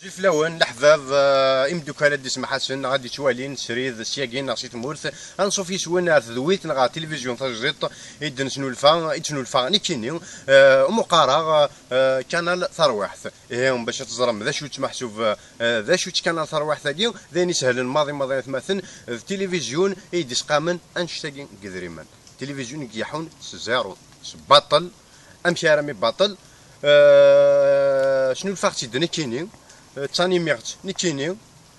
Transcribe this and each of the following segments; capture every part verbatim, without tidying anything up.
Zul fell-awen, leḥbab, eh, imeddukal ad d-isem Ḥasen, neɣ ad d-ittwalin srid syagi neɣ si tmurt, anṣuf yes-wen ar tedwilt neɣ ar tilivizyu tajdiṭ i d-nesnulfa, i d-tesnulfa nekkini, eh, umi qqareɣ, eh, Kanal Tarwiḥt. Ihi, bac ad teẓrem d acu-tt meḥsub, eh, d acu-tt Kanal Tarwiḥt-agi, d ayen isehlen maḍi maḍi, atmaten, d tilivizyu i d-isqamen annect-agi n yedrimen. Tilivizyu i iḥun s zéro, s baṭel, amek armi baṭel? Eh, snulfaɣ-tt-id nekkini, eh, ttanimiɣ-tt nekkini,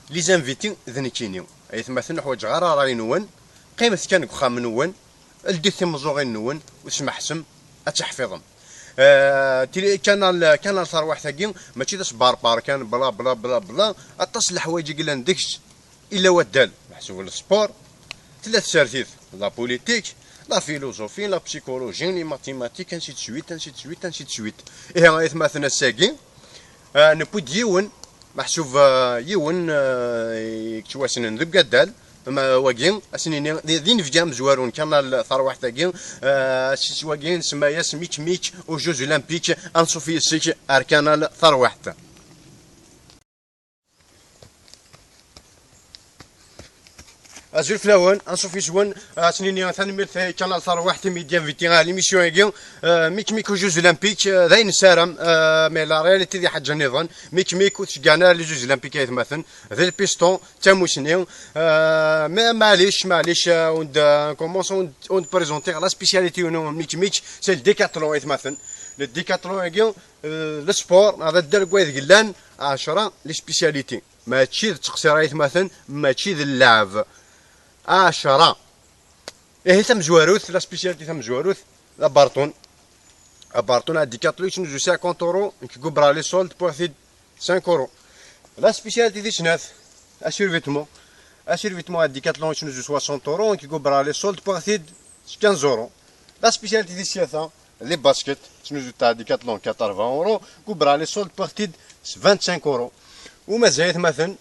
les invités d nekkini. Ay atmaten, ur ḥwaǧeɣ ara ṛṛay-nwen, qqimet kan deg uxxam-nwen, ldit timeẓẓuɣin-nwen, u smeḥsem ad teḥfiḍem. Eh, tili-, kanal, kanal Tarwiḥt-agi mačči d asbarbar kan, bla, bla, bla, bla, aṭas n leḥwayeǧ i yellan deg-s, illa waddal, meḥsub le sport, tella tsertit, la politique, la philosophie, la psychologie, les mathématiques, ainsi de suite, ainsi de suite, ainsi de suite. Ihi, ay atmaten, ass-agi, ah, newwi-d yiwen, meḥsub, ah, yiwen, ah, yettwassnen deg waddal, ma wagi, ad s-nini, d, d inebgi amezwaru n kanal Tarwiḥt-agi, ah, ass-is wagi, nsemma-yas Mik Mik aux Jeux Olympiques, anṣuf yes-k ar kanal Tarwiḥt. Azul fell-awen, anṣuf yes-wen, ad s-nini tanemmirt i Kanal Tarwiḥt imi i d-inviti ɣer l'émission-agi, euh, Mik Mik aux Jeux Olympiques, euh, d ayen nessaram, euh, mais la réalité d iḥaǧa nniḍen, Mik Mik ur t-ceggɛen ara les Jeux Olympiques ay atmaten, d le piston, d tamusni, euh, mais maɛlic, maɛlic, euh, on, euh, commence, on, on présenter la spécialité, non, Mik Mik, c'est le décathlon ay atmaten. Le décathlon-agi, euh, le sport, neɣ d addal n wayen yellan, ɛecra les spécialités. Mačči d ttqeṣṣir ay atmaten, mačči d lɛeb. Ɛecra. Ihi tamezwarut, la spécialité tamezwarut, d abarṭun. Abarṭun à Decathlon yettnuzu cinquante euros, nekk gubreɣ les soldes, wwiɣ-t-id cinq euros. La spécialité tis snat, assurvêtement. Assurvêtement à Decathlon yettnuzu soixante euros, nekk gubreɣ les soldes, wwiɣ-t-id quinze euros. La spécialité tis tlata, les baskets, yettnuzu à Decathlon quatre-vingts euros, gubreɣ les soldes, wwiɣ-t-id vingt-cinq euros. U mazal ay atmaten,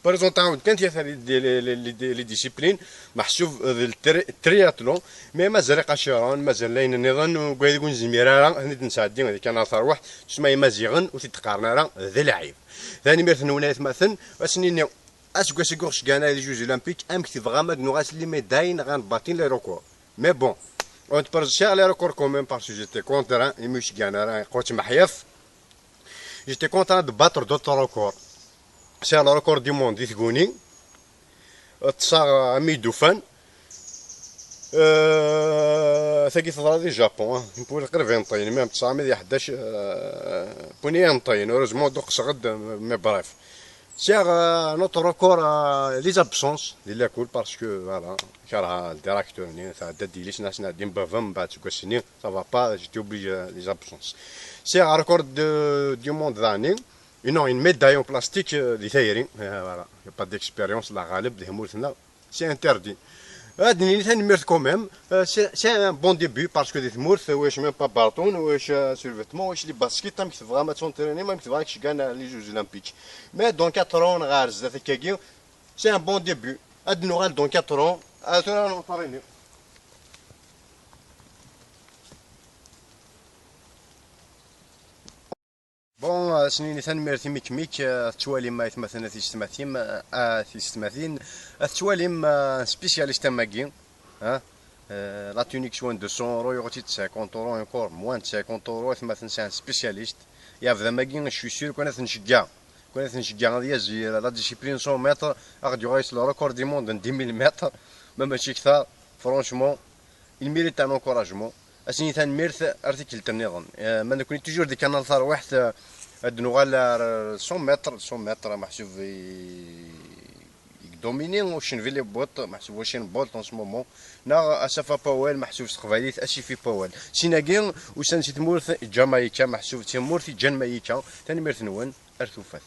présenter-awen-d kan tlata les, les, les, les, les disciplines, meḥsub d le tri-, triathlon, mais mazal iqaciren, mazal ayen nniḍen, deg wayen ur nezmir ara ad ten-id-nesɛeddi di Kanal Tarwiḥt, tusma Imaziɣen ur t-id-qqaren ara d lɛib. Tanemmirt-nwen ay atmaten, ad sen-nini, aseggas-agi ur ɣ-ceggɛen ara les Jeux Olympiques, amek tebɣam ad nuɣal s les médailles neɣ ad nbaṭi les records? Mais bon, on peut faire les records quand même parce que j'étais contre, hein, imi ur ceggɛen ara, iqwa-tt meḥyaf. J'étais content de battre d'autres records. C'est le record du monde di tguni. Ṭṭseɣ ami d-ufan. Euh, tagi teḍra di Japon, hein. Npul qrib yenṭeyen, même ṭṭseɣ ami di ḥdac, euh, puni yenṭeyen. Heureusement, duqseɣ-d, mais bref. Sɛiɣ, euh, un autre record, euh, les absences, di lakul, parce que, voilà, kerheɣ le directeur-nni, tɛedda-d yelli-s, nnan-as, nnan-as, baba, mbeɛd seg wass-nni, ça va pas, j'étais obligé, euh, les absences. Sɛiɣ record de, du monde daɣen, et non, une médaille en plastique, euh, di tayri, euh, voilà, y a pas d'expérience, la ɣaleb, di tmurt-nneɣ, c'est interdit. Ad nini tanemmirt quand même, euh, c'est, c'est un bon début, parce que di tmurt, ulac même pas barṭun, ulac, euh, survêtement, ulac les baskets, amek tebɣam ad tentrinim, amek tebɣam ad tceggɛem les Jeux Olympiques. Mais dans quatre ans, ɣer zdat akkagi, c'est un bon début. Ad nuɣal dans quatre ans, ad tura nentraîner. Bon, euh, ad s-nini tanemmirt i Mik Mik, euh, ad tettwalim, ay atmaten, a tiyessetmatin, euh, a tiyessetmatin, ad tettwalim, euh, spécialiste am wagi, hein? Euh, la tunique soit de cent euros, yuɣ-itt-id cinquante euros, encore moins de cinquante euros, ay atmaten, c'est un spécialiste. Yeɛbed am wagi, je suis sûr, kan ad t-nceggeɛ, kan ad t-nceggeɛ ad yazzi la discipline cent mètres, ad ɣ-d-yuɣal s le record du monde n dix mille mètres, ma mačči ktar, franchement, il mérite un encouragement. Ad s-nini tanemmirt ar tikkelt nniḍen. Eh, ma nekkni toujours di Kanal Tarwiḥt, eh, ad nuɣal ar cent mètres, cent mètres, meḥsub i, i domini, uccen vili Bolt, meḥsub uccen Bolt en ce moment. Neɣ Asafa Powell, meḥsub s teqbaylit, Asifi Powell. Sin-agi, usan si tmurt Jamayika, meḥsub d tamurt Jamayika. Tanemmirt-nwen, ar tufat.